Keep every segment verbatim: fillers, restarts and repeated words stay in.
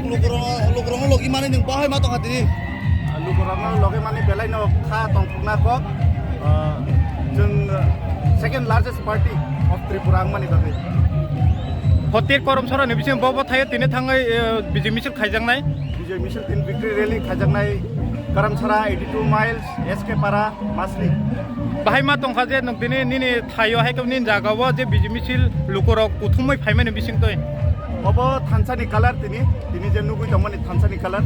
Lukurok, lukurokno logi mani nwng bahai ma tongkha tini. Lukurokno logi mani belai no kha tongthokna kok. Ah, chwng, ah, second largest party of Tripura wngmani bagwi. Hotir Karamchara ni bising bo bo thaio tini thangwi, eh, Bijay misil khaijaknai. Bijay misil tin victory rally khaijaknai Karamchara eighty two miles, S K Para, Masli. Bahai ma tongkha je nwng tini nini thaio hai khe nini jaga o je Bijay misil lukurok kuthumwi phaimani bisingtwi. Obo thansa ni colour tini, tini je nugwi tongmani thansa ni colour.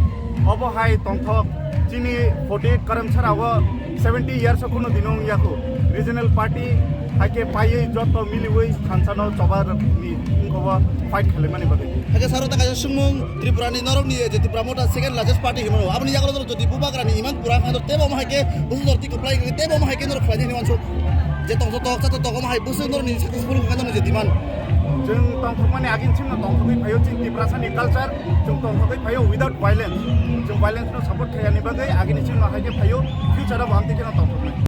Obo hai tongthok chini forty eight Karamchara o seventy years o kunu dino wngya kho. Regional party hai khe paiwi joto miliwi thansa no choba ni wngkha o fight khalaimani bagwi. Hakhe saro ta kaisa swngmung Tripura ni norok ni je Tipra Motha second largest party hinmano. Aboni yagulo jodi Bubagra ni imang pura khan tebo mo hai khe busu dor tiko plai khe tebo mo hai khe norok khlai hinwi wansu. Je tongthok tok chatok tok mo hai busu norok ni successful khe norok ni je demand. Chwng tongthokmani agin chimno tongthokwi phaio chini Tiprasa ni culture, chwng tongthokwi phaio without violence. Chwng violence no support khaiyani bagwi agini chimno hai khe phaio future o bo amtwi kheno tongthoknai.